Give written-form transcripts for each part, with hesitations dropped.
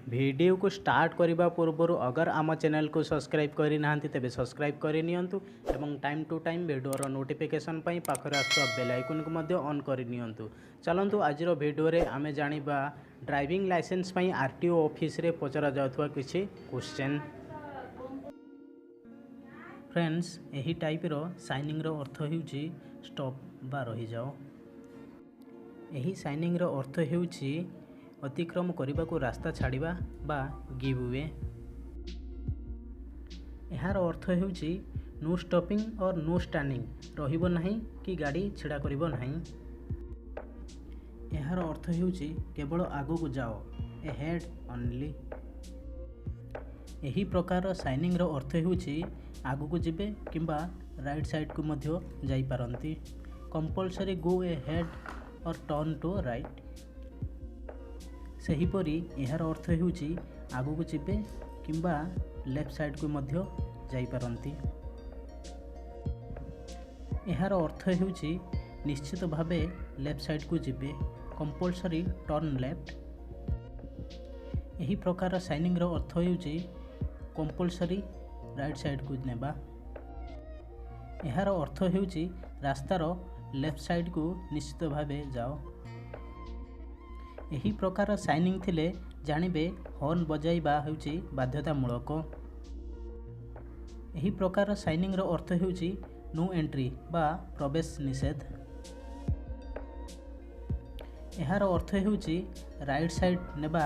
ଭିଡ଼ିଓକୁ ଷ୍ଟାର୍ଟ କରିବା ପୂର୍ବରୁ ଅଗର ଆମ ଚ୍ୟାନେଲକୁ ସବସ୍କ୍ରାଇବ୍ କରିନାହାନ୍ତି, ତେବେ ସବସ୍କ୍ରାଇବ୍ କରିନିଅନ୍ତୁ ଏବଂ ଟାଇମ୍ ଟୁ ଟାଇମ୍ ଭିଡ଼ିଓର ନୋଟିଫିକେସନ୍ ପାଇଁ ପାଖରେ ଆସୁଥିବା ବେଲ୍ ଆଇକନ୍କୁ ମଧ୍ୟ ଅନ୍ କରିନିଅନ୍ତୁ। ଚାଲନ୍ତୁ, ଆଜିର ଭିଡ଼ିଓରେ ଆମେ ଜାଣିବା ଡ୍ରାଇଭିଂ ଲାଇସେନ୍ସ ପାଇଁ ଆର୍ ଟି ଓ ଅଫିସରେ ପଚରାଯାଉଥିବା କିଛି କ୍ୱେଶ୍ଚେନ୍। ଫ୍ରେଣ୍ଡସ୍, ଏହି ଟାଇପ୍ର ସାଇନିଂର ଅର୍ଥ ହେଉଛି ଷ୍ଟପ୍ ବା ରହିଯାଅ। ଏହି ସାଇନିଂର ଅର୍ଥ ହେଉଛି ଅତିକ୍ରମ କରିବାକୁ ରାସ୍ତା ଛାଡ଼ିବା ବା ଗିଭ୍ we. ଏହାର ଅର୍ଥ ହେଉଛି no stopping or no standing, ରହିବ ନାହିଁ କି ଗାଡ଼ି ଛିଡ଼ା କରିବ ନାହିଁ। ଏହାର ଅର୍ଥ ହେଉଛି କେବଳ ଆଗକୁ ଯାଅ, ଏହେଡ୍ ଅନଲି। ଏହି ପ୍ରକାର ସାଇନିଂର ଅର୍ଥ ହେଉଛି ଆଗକୁ ଯିବେ କିମ୍ବା ରାଇଟ୍ ସାଇଡ଼୍କୁ ମଧ୍ୟ ଯାଇପାରନ୍ତି, compulsory go ahead or turn to right. ସେହିପରି ଏହାର ଅର୍ଥ ହେଉଛି ଆଗକୁ ଯିବେ କିମ୍ବା ଲେଫ୍ଟ ସାଇଡ଼୍କୁ ମଧ୍ୟ ଯାଇପାରନ୍ତି। ଏହାର ଅର୍ଥ ହେଉଛି ନିଶ୍ଚିତ ଭାବେ ଲେଫ୍ଟ ସାଇଡ଼୍କୁ ଯିବେ, କମ୍ପଲସରି ଟର୍ନ ଲେଫ୍ଟ। ଏହି ପ୍ରକାର ସାଇନିଂର ଅର୍ଥ ହେଉଛି କମ୍ପଲସରି ରାଇଟ୍ ସାଇଡ଼୍କୁ ନେବା। ଏହାର ଅର୍ଥ ହେଉଛି ରାସ୍ତାର ଲେଫ୍ଟ ସାଇଡ଼୍କୁ ନିଶ୍ଚିତ ଭାବେ ଯାଅ। ଏହି ପ୍ରକାର ସାଇନିଂ ଥିଲେ ଜାଣିବେ ହର୍ନ ବଜାଇବା ହେଉଛି ବାଧ୍ୟତାମୂଳକ। ଏହି ପ୍ରକାର ସାଇନିଂର ଅର୍ଥ ହେଉଛି ନୋ ଏଣ୍ଟ୍ରି ବା ପ୍ରବେଶ ନିଷେଧ। ଏହାର ଅର୍ଥ ହେଉଛି ରାଇଟ୍ ସାଇଡ଼୍ ନେବା,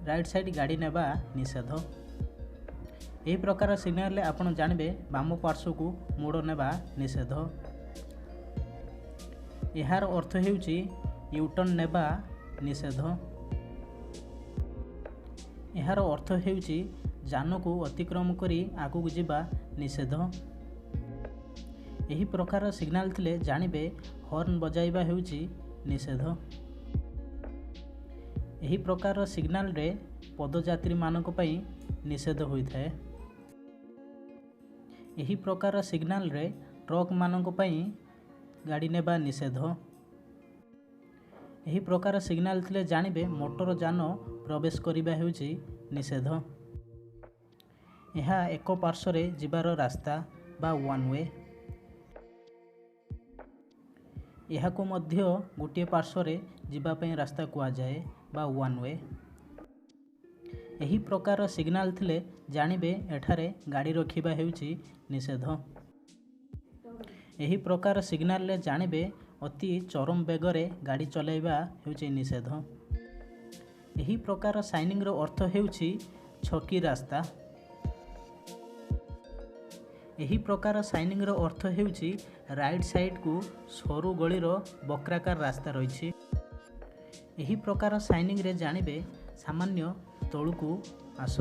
ରାଇଟ୍ ସାଇଡ଼୍ ଗାଡ଼ି ନେବା ନିଷେଧ। ଏହି ପ୍ରକାର ସିଗ୍ନାଲରେ ଆପଣ ଜାଣିବେ ବାମ ପାର୍ଶ୍ୱକୁ ମୋଡ଼ ନେବା ନିଷେଧ। ଏହାର ଅର୍ଥ ହେଉଛି ୟୁଟର୍ନ ନେବା ନିଷେଧ। ଏହାର ଅର୍ଥ ହେଉଛି ଯାନକୁ ଅତିକ୍ରମ କରି ଆଗକୁ ଯିବା ନିଷେଧ। ଏହି ପ୍ରକାର ସିଗ୍ନାଲ ଥିଲେ ଜାଣିବେ ହର୍ନ ବଜାଇବା ହେଉଛି ନିଷେଧ। ଏହି ପ୍ରକାର ସିଗ୍ନାଲରେ ପଦଯାତ୍ରୀମାନଙ୍କ ପାଇଁ ନିଷେଧ ହୋଇଥାଏ। ଏହି ପ୍ରକାର ସିଗ୍ନାଲରେ ଟ୍ରକମାନଙ୍କ ପାଇଁ ଗାଡ଼ି ନେବା ନିଷେଧ। ଏହି ପ୍ରକାର ସିଗ୍ନାଲ ଥିଲେ ଜାଣିବେ ମୋଟର ଯାନ ପ୍ରବେଶ କରିବା ହେଉଛି ନିଷେଧ। ଏହା ଏକ ପାର୍ଶ୍ୱରେ ଯିବାର ରାସ୍ତା ବା ୱାନ୍ ୱେ। ଏହାକୁ ମଧ୍ୟ ଗୋଟିଏ ପାର୍ଶ୍ୱରେ ଯିବା ପାଇଁ ରାସ୍ତା କୁହାଯାଏ ବା ୱାନ୍ ୱେ। ଏହି ପ୍ରକାର ସିଗ୍ନାଲ ଥିଲେ ଜାଣିବେ ଏଠାରେ ଗାଡ଼ି ରଖିବା ହେଉଛି ନିଷେଧ। ଏହି ପ୍ରକାର ସିଗ୍ନାଲରେ ଜାଣିବେ ଅତି ଚରମ ବେଗରେ ଗାଡ଼ି ଚଲାଇବା ହେଉଛି ନିଷେଧ। ଏହି ପ୍ରକାର ସାଇନିଂର ଅର୍ଥ ହେଉଛି ଛକି ରାସ୍ତା। ଏହି ପ୍ରକାର ସାଇନିଂର ଅର୍ଥ ହେଉଛି ରାଇଟ୍ ସାଇଡ଼୍କୁ ସରୁ ଗଳିର ବକ୍ରାକାର ରାସ୍ତା ରହିଛି। ଏହି ପ୍ରକାର ସାଇନିଂରେ ଜାଣିବେ ସାମାନ୍ୟ ତଳକୁ ଆସ।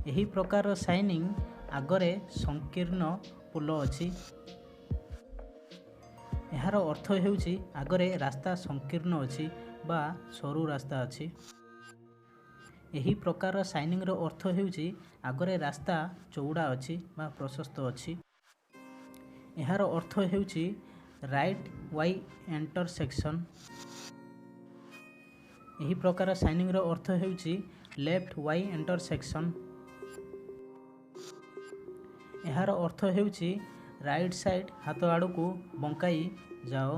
ଏହି ପ୍ରକାର ସାଇନିଂ ଆଗରେ ସଂକୀର୍ଣ୍ଣ ପୋଲ ଅଛି। ଏହାର ଅର୍ଥ ହେଉଛି ଆଗରେ ରାସ୍ତା ସଂକୀର୍ଣ୍ଣ ଅଛି ବା ସରୁ ରାସ୍ତା ଅଛି। ଏହି ପ୍ରକାର ସାଇନିଂର ଅର୍ଥ ହେଉଛି ଆଗରେ ରାସ୍ତା ଚଉଡ଼ା ଅଛି ବା ପ୍ରଶସ୍ତ ଅଛି। ଏହାର ଅର୍ଥ ହେଉଛି ରାଇଟ୍ ୱାଇ ଇଣ୍ଟରସେକ୍ସନ୍। ଏହି ପ୍ରକାର ସାଇନିଂର ଅର୍ଥ ହେଉଛି ଲେଫ୍ଟ ୱାଇ ଇଣ୍ଟରସେକ୍ସନ୍। ଏହାର ଅର୍ଥ ହେଉଛି ରାଇଟ୍ ସାଇଡ଼୍ ହାତ ଆଡ଼କୁ ବଙ୍କାଇ ଯାଅ।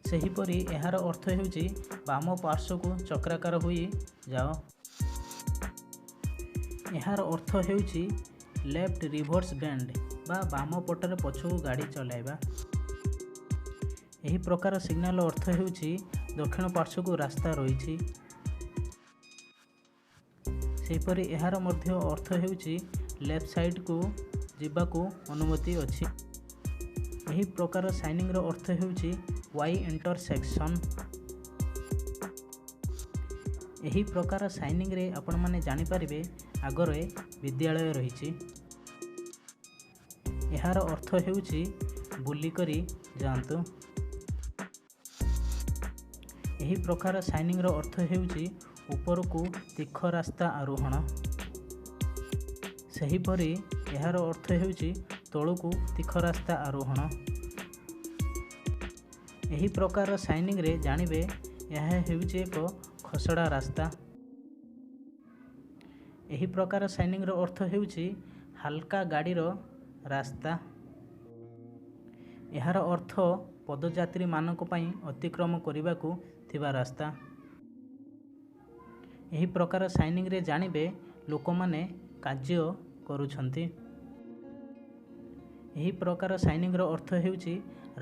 ସେହିପରି ଏହାର ଅର୍ଥ ହେଉଛି ବାମ ପାର୍ଶ୍ୱକୁ ଚକ୍ରାକାର ହୋଇ ଯାଅ। ଏହାର ଅର୍ଥ ହେଉଛି ଲେଫ୍ଟ ରିଭର୍ସ ବେଣ୍ଡ ବା ବାମ ପଟରେ ପଛକୁ ଗାଡ଼ି ଚଲାଇବା। ଏହି ପ୍ରକାର ସିଗ୍ନାଲର ଅର୍ଥ ହେଉଛି ଦକ୍ଷିଣ ପାର୍ଶ୍ୱକୁ ରାସ୍ତା ରହିଛି। ସେହିପରି ଏହାର ମଧ୍ୟ ଅର୍ଥ ହେଉଛି ଲେଫ୍ଟ ସାଇଡ଼୍କୁ ଯିବାକୁ ଅନୁମତି ଅଛି। ଏହି ପ୍ରକାର ସାଇନିଂର ଅର୍ଥ ହେଉଛି ୱାଇ ଇଣ୍ଟରସେକ୍ସନ୍। ଏହି ପ୍ରକାର ସାଇନିଂରେ ଆପଣମାନେ ଜାଣିପାରିବେ ଆଗରେ ବିଦ୍ୟାଳୟ ରହିଛି। ଏହାର ଅର୍ଥ ହେଉଛି ବୁଲିକରି ଯାଆନ୍ତୁ। ଏହି ପ୍ରକାର ସାଇନିଂର ଅର୍ଥ ହେଉଛି ଉପରକୁ ତୀଖ ରାସ୍ତା ଆରୋହଣ। ସେହିପରି ଏହାର ଅର୍ଥ ହେଉଛି ତଳକୁ ତୀଖ ରାସ୍ତା ଆରୋହଣ। ଏହି ପ୍ରକାର ସାଇନିଂରେ ଜାଣିବେ ଏହା ହେଉଛି ଏକ ଖସଡ଼ା ରାସ୍ତା। ଏହି ପ୍ରକାର ସାଇନିଂର ଅର୍ଥ ହେଉଛି ହାଲକା ଗାଡ଼ିର ରାସ୍ତା। ଏହାର ଅର୍ଥ ପଦଯାତ୍ରୀମାନଙ୍କ ପାଇଁ ଅତିକ୍ରମ କରିବାକୁ ଥିବା ରାସ୍ତା। ଏହି ପ୍ରକାର ସାଇନିଂରେ ଜାଣିବେ ଲୋକମାନେ କାର୍ଯ୍ୟ କରୁଛନ୍ତି। ଏହି ପ୍ରକାର ସାଇନିଂର ଅର୍ଥ ହେଉଛି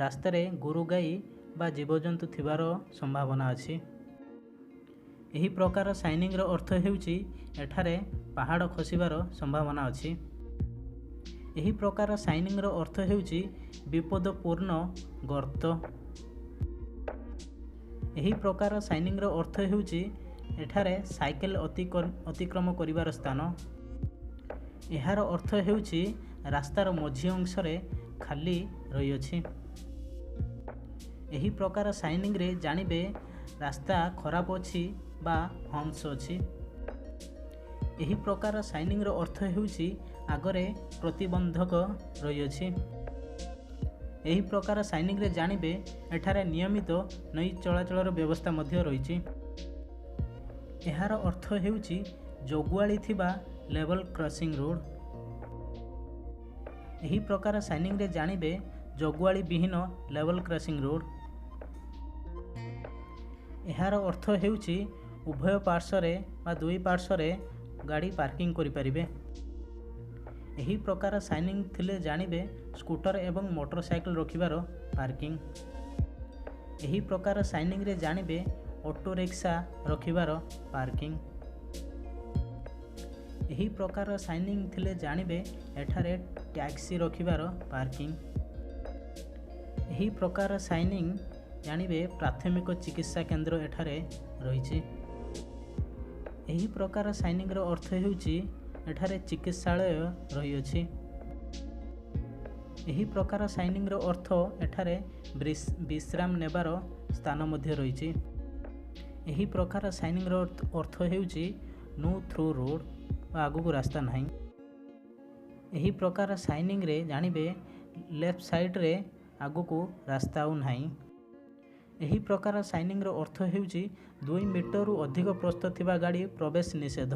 ରାସ୍ତାରେ ଗୋରୁ ଗାଈ ବା ଜୀବଜନ୍ତୁ ଥିବାର ସମ୍ଭାବନା ଅଛି। ଏହି ପ୍ରକାର ସାଇନିଂର ଅର୍ଥ ହେଉଛି ଏଠାରେ ପାହାଡ଼ ଖସିବାର ସମ୍ଭାବନା ଅଛି। ଏହି ପ୍ରକାର ସାଇନିଂର ଅର୍ଥ ହେଉଛି ବିପଦପୂର୍ଣ୍ଣ ଗର୍ତ୍ତ। ଏହି ପ୍ରକାର ସାଇନିଂର ଅର୍ଥ ହେଉଛି ଏଠାରେ ସାଇକେଲ ଅତିକ୍ରମ କରିବାର ସ୍ଥାନ। ଏହାର ଅର୍ଥ ହେଉଛି ରାସ୍ତାର ମଝି ଅଂଶରେ ଖାଲି ରହିଅଛି। ଏହି ପ୍ରକାର ସାଇନିଂରେ ଜାଣିବେ ରାସ୍ତା ଖରାପ ଅଛି ବା ହମ୍ପସ୍ ଅଛି। ଏହି ପ୍ରକାର ସାଇନିଂର ଅର୍ଥ ହେଉଛି ଆଗରେ ପ୍ରତିବନ୍ଧକ ରହିଅଛି। ଏହି ପ୍ରକାର ସାଇନିଂରେ ଜାଣିବେ ଏଠାରେ ନିୟମିତ ନଈ ଚଳାଚଳର ବ୍ୟବସ୍ଥା ମଧ୍ୟ ରହିଛି। ଏହାର ଅର୍ଥ ହେଉଛି ଜଗୁଆଳି ଥିବା ଲେଭଲ୍ କ୍ରସିଂ ରୋଡ଼। ଏହି ପ୍ରକାର ସାଇନିଂରେ ଜାଣିବେ ଜଗୁଆଳି ବିହୀନ ଲେଭଲ୍ କ୍ରସିଂ ରୋଡ଼। ଏହାର ଅର୍ଥ ହେଉଛି ଉଭୟ ପାର୍ଶ୍ୱରେ ବା ଦୁଇ ପାର୍ଶ୍ୱରେ ଗାଡ଼ି ପାର୍କିଂ କରିପାରିବେ। ଏହି ପ୍ରକାର ସାଇନିଂ ଥିଲେ ଜାଣିବେ ସ୍କୁଟର ଏବଂ ମୋଟରସାଇକେଲ ରଖିବାର ପାର୍କିଂ। ଏହି ପ୍ରକାର ସାଇନିଂରେ ଜାଣିବେ ଅଟୋ ରିକ୍ସା ରଖିବାର ପାର୍କିଂ। ଏହି ପ୍ରକାର ସାଇନିଂ ଥିଲେ ଜାଣିବେ ଏଠାରେ ଟ୍ୟାକ୍ସି ରଖିବାର ପାର୍କିଂ। ଏହି ପ୍ରକାର ସାଇନିଂ ଜାଣିବେ ପ୍ରାଥମିକ ଚିକିତ୍ସା କେନ୍ଦ୍ର ଏଠାରେ ରହିଛି। ଏହି ପ୍ରକାର ସାଇନିଂର ଅର୍ଥ ହେଉଛି ଏଠାରେ ଚିକିତ୍ସାଳୟ ରହିଅଛି। ଏହି ପ୍ରକାର ସାଇନିଂର ଅର୍ଥ ଏଠାରେ ବିଶ୍ରାମ ନେବାର ସ୍ଥାନ ମଧ୍ୟ ରହିଛି। ଏହି ପ୍ରକାର ସାଇନିଂର ଅର୍ଥ ହେଉଛି ନୋ ଥ୍ରୁ ରୋଡ଼ ବା ଆଗକୁ ରାସ୍ତା ନାହିଁ। ଏହି ପ୍ରକାର ସାଇନିଂରେ ଜାଣିବେ ଲେଫ୍ଟ ସାଇଡ଼ରେ ଆଗକୁ ରାସ୍ତା ଆଉ ନାହିଁ। ଏହି ପ୍ରକାର ସାଇନିଂର ଅର୍ଥ ହେଉଛି 2 ମିଟରରୁ ଅଧିକ ପ୍ରସ୍ଥ ଥିବା ଗାଡ଼ି ପ୍ରବେଶ ନିଷେଧ।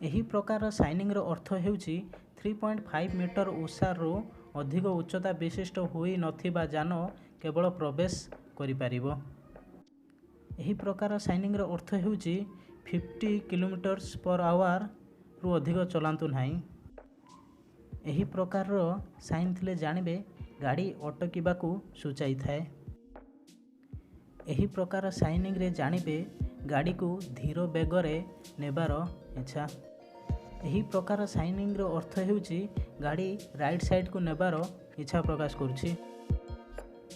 ଏହି ପ୍ରକାର ସାଇନିଂର ଅର୍ଥ ହେଉଛି 3.5 ମିଟର ଓସାରରୁ ଅଧିକ ଉଚ୍ଚତା ବିଶିଷ୍ଟ ହୋଇନଥିବା ଯାନ କେବଳ ପ୍ରବେଶ କରିପାରିବ। ଏହି ପ୍ରକାର ସାଇନିଂର ଅର୍ଥ ହେଉଛି 50 କିଲୋମିଟର୍ସ ପର୍ ଆୱାରରୁ ଅଧିକ ଚଲାନ୍ତୁ ନାହିଁ। ଏହି ପ୍ରକାରର ସାଇନ୍ ଥିଲେ ଜାଣିବେ ଗାଡ଼ି ଅଟକିବାକୁ ସୂଚାଇଥାଏ। ଏହି ପ୍ରକାର ସାଇନିଂରେ ଜାଣିବେ ଗାଡ଼ିକୁ ଧୀର ବେଗରେ ନେବାର ଇଚ୍ଛା। ଏହି ପ୍ରକାର ସାଇନିଂର ଅର୍ଥ ହେଉଛି ଗାଡ଼ି ରାଇଟ୍ ସାଇଡ଼କୁ ନେବାର ଇଚ୍ଛା ପ୍ରକାଶ କରୁଛି।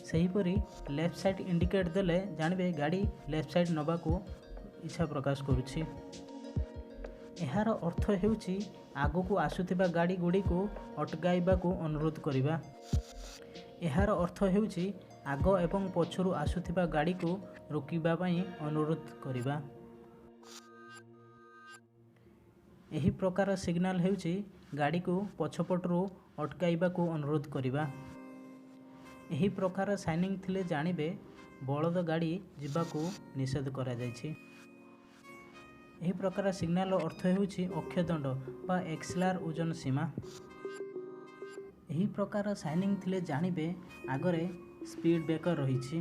ସେହିପରି ଲେଫ୍ଟ ସାଇଡ଼୍ ଇଣ୍ଡିକେଟ୍ ଦେଲେ ଜାଣିବେ ଗାଡ଼ି ଲେଫ୍ଟ ସାଇଡ଼୍ ନେବାକୁ ଇଚ୍ଛା ପ୍ରକାଶ କରୁଛି। ଏହାର ଅର୍ଥ ହେଉଛି ଆଗକୁ ଆସୁଥିବା ଗାଡ଼ି ଗୁଡ଼ିକୁ ଅଟକାଇବାକୁ ଅନୁରୋଧ କରିବା। ଏହାର ଅର୍ଥ ହେଉଛି ଆଗ ଏବଂ ପଛରୁ ଆସୁଥିବା ଗାଡ଼ିକୁ ରୋକିବା ପାଇଁ ଅନୁରୋଧ କରିବା। ଏହି ପ୍ରକାର ସିଗ୍ନାଲ ହେଉଛି ଗାଡ଼ିକୁ ପଛପଟରୁ ଅଟକାଇବାକୁ ଅନୁରୋଧ କରିବା। ଏହି ପ୍ରକାର ସାଇନିଂ ଥିଲେ ଜାଣିବେ ବଳଦ ଗାଡ଼ି ଯିବାକୁ ନିଷେଧ କରାଯାଇଛି। ଏହି ପ୍ରକାର ସିଗ୍ନାଲର ଅର୍ଥ ହେଉଛି ଅକ୍ଷଦଣ୍ଡ ବା ଏକ୍ସଲାର ଓଜନ ସୀମା। ଏହି ପ୍ରକାର ସାଇନିଂ ଥିଲେ ଜାଣିବେ ଆଗରେ ସ୍ପିଡ୍ ବ୍ରେକର ରହିଛି।